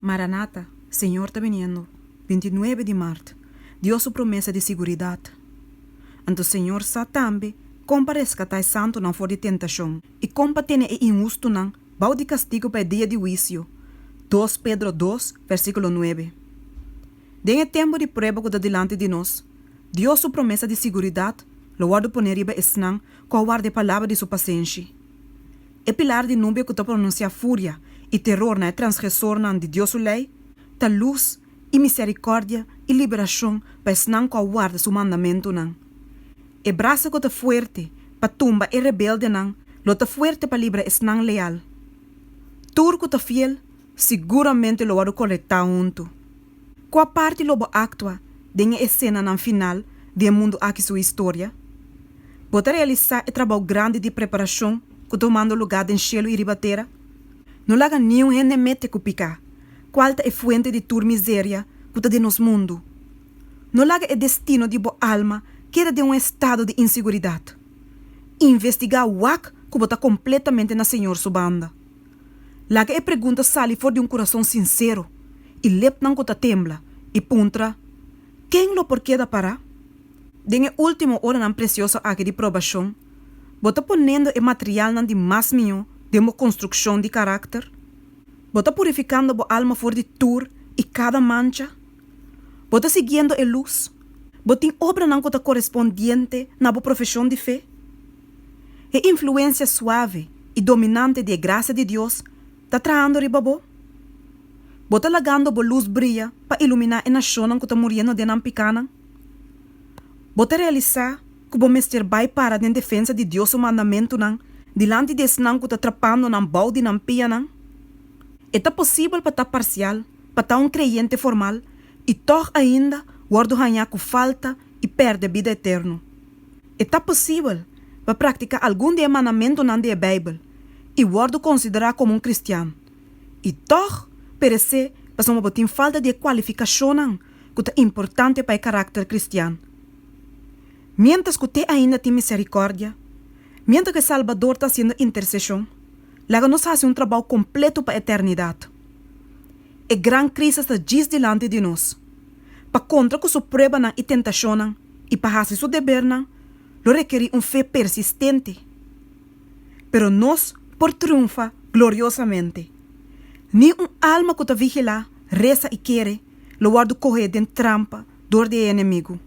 Maranata, Señor ta biniendo. 29 di mart, Dios su promesa di siguridat. Anto Señor sa tambe kon pa reskatá e santunan for di tentashon i kon pa tene e inhustunan bou di kastigu pa e dia di huisio. Dos Pedro dos, versíkulo nuebe. Den e tempu di prueba ku ta dilanti di nos, Dios su promesa di siguridat lo wòrdu poné riba esnan ku a warda e palabra di su pasenshi. E pilar di nubia ku ta pronunsiá furia i teror na e transgresornan di Dios su lei, ta lus i miserikòrdia i liberashon pa esnan ku a warda su mandamentunan. E brasa ku ta fuerte pa tumba e rebeldenan lo ta fuerte pa libra esnan leal. Tur ku ta fiel siguramente lo wòrdu kolektá huntu. Kua parti lo bo aktua den e esenanan final di e mundu aki su historia? Bo ta realisá e trabou grandi di preparashon ku ta tumando lugá den shelu i riba tera? No laga niun hende mete ku piká, kual ta e fuente di tur miseria ku ta den nos mundu. No laga e destino di bo alma keda den un estado di inseguridat. Investigá wak ku bo ta kompletamente na Señor su banda. Laga e pregunta sali for di un kurason sinsero i lepnan ku ta tembla i puntra, Ken lo por keda pará? Den e último oranan presioso aki di probashon, bo ta ponendo e materialnan di mas mihó den bo konstrukshon di karakter? Bo ta purifikando bo alma for di tur i kada mancha? Bo ta siguiendo e lus? Bo tin obranan ku ta korespondiente na bo profeshon di fe? E influensia suave i dominante di e grasia di Dios ta trahando riba bo? Bo ta lagando bo lus bria pa iluminá e nashonnan ku ta muriendo den nan pikánan? Bo ta realisá ku bo mester bai para den defensa di Dios su mandamentunan dilanti di esnan ku ta trapando nan bou di nan pianan? E ta posibel pa ta parsial, pa ta un kreyente formal i tòg ainda wòrdu hañá ku falta i pèrdè bida eterno. E ta posibel pa praktiká algun di e mandamentunan di e Beibel i wòrdu konsiderá komo un kristian, i tòg peresé pasobra bo tin falta di e kualifikashonnan ku ta importante pa e karakter kristian. Miéntras ku te ainda tin miserikòrdia, miéntras ku e Salbador ta hasiendo interseshon, laga nos hasi un trabou kompleto pa eternidat. E gran krisis ta djis dilanti di nos. Pa kontra ku su pruebanan i tentashonnan i pa hasi su debernan lo rekerí un fe persistente. Pero nos por triunfa gloriosamente. Ni un alma ku ta vigilá, resa i kere lo wòrdu kohé den trampa dor di e enemigu.